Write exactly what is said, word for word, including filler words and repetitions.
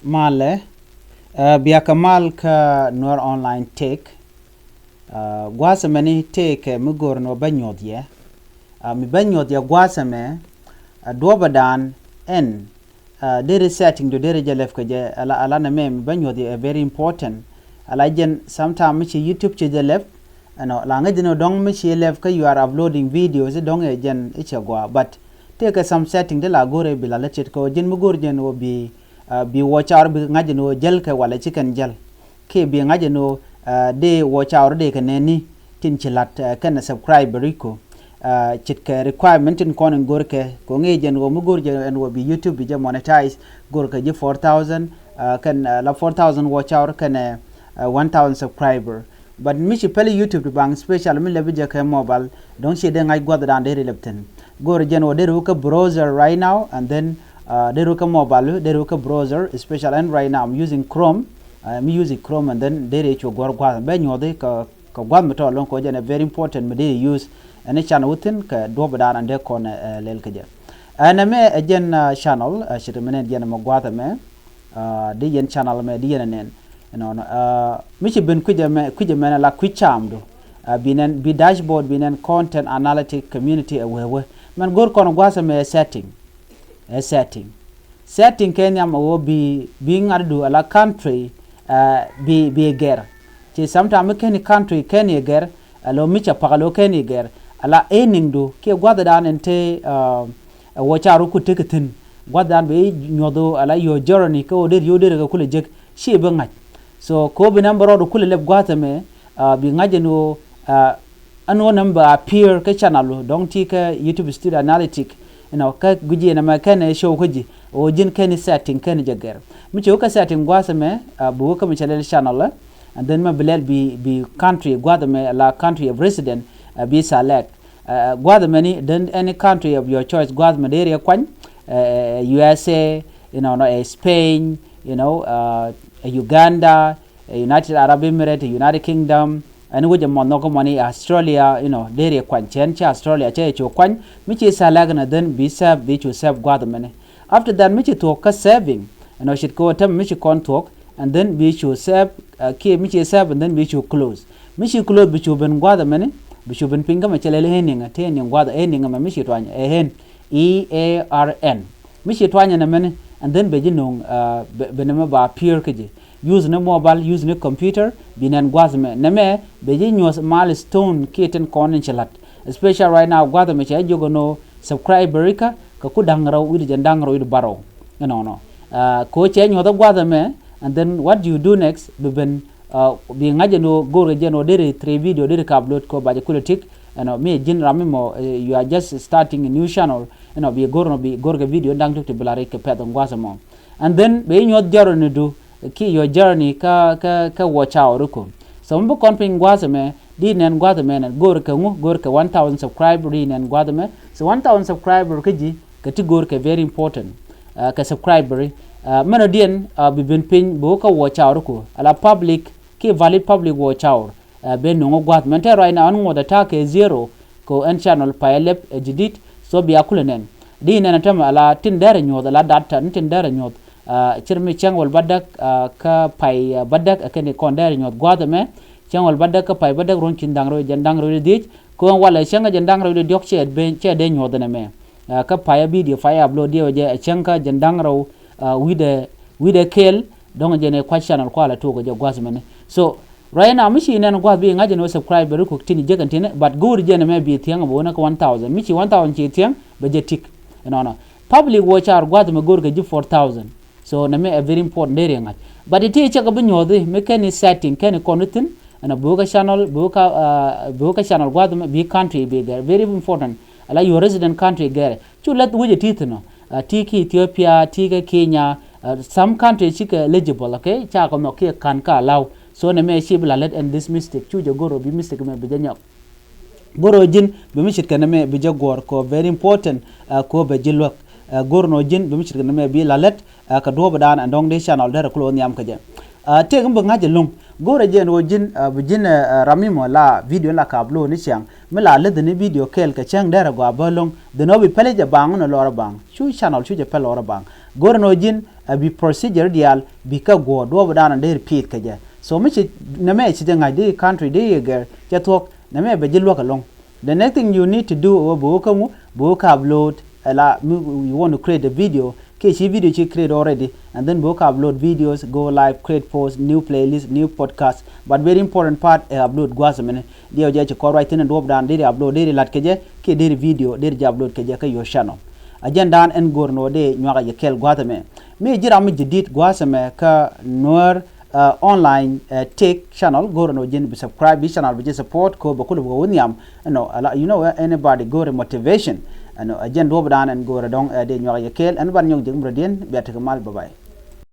Malɛ, ɛ, bia kɛ mal kä Nuer Online Tech. Ɛ, gua̱a̱th ɛmɛni tëëkɛ mi go̱o̱r ni wä bä nyuɔth yɛ. Ɛ, mi bä nyuɔth yɛ gua̱a̱th ɛmɛ, ɛ, duɔ̱ɔ̱pädan ɛn, ɛ, deri setting du deri jɛ lɛp kɛ jɛ, ala, ala nɛmɛ mi bä nyuɔth yɛ ɛ very important. Ala jɛn sometime mi ci YouTube ci jɛ lɛp, ɛnɔ, la ŋäc jɛ ni wä dɔ̱ŋ mi ci lɛp kä you are uploading videos, dɔ̱ŋ ɛ jɛn i̱ cɛ gɔaa. But tëëkɛ some setting ti la go̱o̱rɛ bi la lät ce̱tkɛ wä ji̱n mi go̱o̱r jɛn wä bi, ɛ, bi watch hour bi ŋa̱c jɛn wä jäl kɛ walɛ ci kɛn jäl. Kiɛ bi ŋa̱c jɛn wä, ɛ, dee watch hour dee kɛ nɛni tin ci la̱t, ɛ, kɛnɛ subscriber iko. Ɛ, ce̱tkɛ requirement tin kɔn in go̱o̱rkɛ, kɛ ŋäc jɛn wä mi go̱o̱r jɛn wä bi YouTube bi jɛ monetize, go̱o̱rkɛ ji̱ four thousand, ɛ, kɛn, ɛ, la four thousand watch hour kɛnɛ, ɛ, one thousand subscriber. But mi ci pɛli YouTube ti baŋ special mi lɛpi jɛ kɛ mobile, dɔ̱ŋ ci dee ŋa̱c gua̱thdan deri lɛp thi̱n. Go̱o̱r jɛn wä deri wä kä browser right now, and then, ɛ, deri wä kä mobile, deri wä kä browser, especially and right now I'm using Chrome. Ɛ, mi use Chrome and then deri cu guɔ̱r gua̱th bɛ nyuɔthi kɛ, kɛ gua̱th mi tɔɔl lɔ̱ŋ kɛ wä jɛn ɛ very important mi deri use. Ɛn i̱ can wä thi̱n kɛ duɔ̱ɔ̱pädan ɛn dee kɔn, ɛ, lɛl kɛ jɛ. Ɛn ɛmɛ ɛ jɛn, ɛ, channel, ɛ, ce̱t mi nɛn jɛn ɛmɛ gua̱th ɛmɛ. Ɛ, di yɛn channel ɛmɛ di yɛn ɛ nɛn. Ɛnɔnɔ, ɛ, mi ci ben kui̱c ɛmɛ, kui̱c ɛmɛ nɛ la kui̱c caamdu. Ɛ, bi nɛn, bi dashboard, bi nɛn content analytic community ɛ wee wee. Mɛn go̱o̱r kɔn gua̱th ɛmɛ ɛ setting. Ɛ setting. Setting kɛ nhiam ɛ wä bi, bi ŋa̱tdu ala country, ɛ, bi, bi gɛr. Ci sometime mi kɛn country kɛn i̱ gɛr, ɛ lo mi cɛ pak ɛ lo kɛn i̱ gɛr. Ala earning du kiɛ gua̱thdan ɛn te, ɛ, ɛ wä ca rɔ ku tek thi̱n. Gua̱thdan bi nyuɔth wä ala your journey kɛ wä der yo̱o̱ der kɛ kulɛ jek. Ci bi ŋa̱c. So kɛ wä bi nɛn bä rɔɔd kulɛ lɛp gua̱th ɛmɛ, ɛ, bi ŋa̱c ɛn wä, ɛ, ɛn wä nɛn bä appear kä channel wä dɔ̱ŋ ti kä YouTube Studio Analytic. You know, kä gui̱ci ɛn ɛmɛ kɛn ɛ show kä ji̱. Wä ji̱n kɛn i̱ setting kɛn i̱ jɛ gɛr. Mi ci wä kä setting gua̱th ɛmɛ, ɛ, bi wä kä mi cɛ lɛl channel ɛ. And then mɛ bi lɛl bi, bi country gua̱th ɛmɛ la country of resident, ɛ, bi select. Ɛ, gua̱th ɛmɛni then any country of your choice gua̱th mɛ deri ɛ kuany, ɛ, ɛ, U S A, you know, nɔ, ɛ, Spain, you know, ɛ, ɛ, Uganda, ɛ, United Arab Emirates, United Kingdom, ɛn wec ɛmɔ nhɔk ɛmɔni Australia, you know, deri ɛ kuany cɛn cɛ Australia cɛ cu kuany, mi ci select nɛ then bi save, bi cu save gua̱th ɛmɛni. After that mi ci thuɔ̱k kä saving, you know, ce̱t kɛ wä tɛm mi ci kɔn thuɔ̱k, and then bi cu save, ɛ, kiɛ mi ci save and then bi cu close. Mi ci close bi cu ben gua̱th ɛmɛni, bi cu ben piny kä mɛ cɛ lɛl earning, ɛ te earning gua̱th earning ɛmɛ mi ci tuany ɛ earn, E A R N. Mi ci tuany ɛn ɛmɛni, and then bɛ ji̱ no̱o̱ŋ, ɛ, bɛ, bɛ nɛmɛ ba appear kä ji̱. Use ni mobile, use ni computer, bi nɛn gua̱th ɛmɛ. Nɛmɛ bɛ ji̱ nyuɔ̱th milestone kiɛ tin kɔn in ci la̱t. Especially right now gua̱th ɛmɛ cɛ jiök ɛn ɣöö subscriber ikä kɛ ku da̱ŋ rɛw wi̱cdɛ jɛn da̱ŋ rɛw wi̱cdɛ bärɔw. Ɛnɔnɔ. Ɛ, kɛ ɣöö cɛ nyuɔ̱th ɛ gua̱th ɛmɛ, and then what do you do next? Bi ben, ɛ, bi ŋa̱c ɛn ɣöö go̱o̱rkɛ jɛn ɣöö deri three video deri kɛ upload kɛ ɣöö ba jɛ kulɛ tik. Ɛnɔ mi ji̱n ram mi mɔ, ɛ, you are just starting a new channel. Ɛnɔ bi go̱o̱r nɔ bi go̱o̱rkɛ video da̱ŋ tuk ti bi la rɛc kɛ pɛ̈th ɛn gua̱th ɛmɔ. And then bɛ ji̱ nyuɔ̱th journey du kiɛ your journey kä, kä, kä watch hour iku. So mi bi kɔn piny gua̱th ɛmɛ, di nɛn gua̱th ɛmɛ nɛn go̱o̱r kɛ ŋu, go̱o̱r kɛ one thousand subscriber di nɛn gua̱th ɛmɛ. So one thousand subscriber kä ji̱ kɛ ti go̱o̱r kɛ very important, ɛ, kɛ subscriber. Ɛ, mɛn ɔ diɛn, ɛ, bi ben piny bi wä kä watch hour iku ala public kiɛ valid public watch hour. Ɛ, ben no̱ŋ gua̱th mɛn te right now ɛn ŋuɔth ɛ ta̱a̱ kɛ zero. Kɛ ɛn channel pay ɛ lɛp ɛ jidit. So bia kulɛ nɛn di nɛn ɛ tämɛ ala tin dɛr ɛ nyuɔth ala data ni tin dɛr ɛ nyuɔth. Ɛ, cir mi cäŋ wäl bädäk, ɛ, kä pay, ɛ, bädäk ɛ kɛn i̱ kɔn dɛr ɛ nyuɔth gua̱th ɛmɛ. Cäŋ wäl bädäk kä pay bädäk ruɔ̱n ci da̱ŋ rɛw jɛn da̱ŋ rɛw di dhiec. Kɛ ɣän walɛ cäŋ kä jɛn da̱ŋ rɛw di diɔ̱k cɛ ben cɛ dee nyuɔth ɛn ɛmɛ. Ɛ, kä pay ɛ video pay ɛ upload diɛ wä jɛ ɛ cäŋ kä jɛn da̱ŋ rɛw, ɛ, wi̱dɛ, wi̱dɛ kɛɛl. Dɔ̱ŋ jɛn ɛ kua̱c channel kualɛ tuɔk ɛ jɛ gua̱th mɛni. So right now mi ci nɛn gua̱th bi ŋa̱c ɛn ɣöö subscriber kuk tin jek ɛn tinɛ, but go̱o̱r jɛn ɛmɛ bi thiäŋ bɛ wä nä kä one thousand. Mi ci one thousand ci thiäŋ bɛ jɛ tik. Ɛnɔnɔ. Public watch hour gua̱th mɛ go̱o̱r kɛ ji̱ four thousand. So nɛ mɛ ɛ very important deri ŋa̱c. But iti cɛ kɛ bi nyuɔthi mi kɛn i̱ setting kɛn i̱ kɔn i̱ thi̱n. Ɛnɔ bi wä kä channel, bi wä kä, ɛ, bi wä kä channel gua̱th mɛ bi country bi gɛr. Very important. Ala your resident country gɛr. Cu lɛth wec ɛ ti thi̱n ɔ. Ɛ, ti kä Ethiopia, ti kä Kenya, ɛ, some country cikɛ eligible, okay? Ca kɛ nhɔk kiɛ ka̱n kä allow. So nɛ mɛ ci bi la lät ɛn this mistake. Cu jɛ go̱r ɔ bi mistake mɛ bi jɛ nyɔk. Go̱r ɔ ji̱n bi mi ce̱tkɛ nɛ mɛ bi jɛ guɔ̱ɔ̱r kɛ very important, ɛ, kɛ bɛ ji̱ luäk. Ɛ, go̱r nɔ ji̱n bi mi ce̱tkɛ nɛ mɛ bi la lät, ɛ, kɛ duɔ̱ɔ̱p dan ɛn dɔ̱ŋ dee channel derɛ kulɛ wä nhiam kɛ jɛ. Tëëk mi bi ŋa̱c ɛlɔ̱ŋ go̱rɛ jɛn ɣöö ji̱n bi ji̱n ram mi mɔ la video in la ka upload ni ciaŋ mi la läthi ni video kɛɛl kɛ cäŋ derɛ gɔaa bä ɛlɔ̱ŋ. Then ɣöö bi pɛlɛ jɛ baŋ wun ɛ lɔrä baŋ cu channel cu jɛ pɛl lɔrä baŋ. Go̱rɛ ni ɣöö ji̱n bi procedure diaal bi kä guɔ̱ɔ̱r duɔ̱ɔ̱p dan dee repeat kɛ jɛ. So mi ci nɛmɛ ci jɛ ŋa̱c dee country dee yɛ gɛr cɛ thuɔ̱k nɛmɛ bɛ ji̱ luäk ɛlɔ̱ŋ. The next thing you need to do ɣöö bi wä kä ŋu bi wä kä upload. Ɛla mi you want to create a video kiɛ ci video ci create already, and then bi wä kä upload videos, go live, create post, new playlist, new podcast. But very important part ɛ upload gua̱a̱th mɛni diɛw jɛ ci kɔn ruac thin in duɔ̱ɔ̱p dan deri upload deri lat kɛ jɛ kiɛ deri video deri jɛ upload kɛ jɛ kä your channel. A jɛn dan ɛn go̱r ni wä dee nyuak a jɛ kɛɛl gua̱a̱th mɛ. Mi ji̱ ram mi ji̱ dit gua̱a̱th mɛ kä Nuäär online tech channel go̱o̱rɛ ni wä ji̱n bi subscribe bi channel bi ji̱ support ko bɛ kulɛ bi wä nhiam. Ɛnɔ ala you know anybody go̱o̱rɛ motivation. Ɛnɔ a jɛn duɔ̱ɔ̱p dan ɛn go̱o̱rɛ dɔ̱ŋ ɛ dee nyuak yɛ kɛɛl ɛn ban nyɔk jek mi rɔ diɛn bia tekɛ mal bye bye.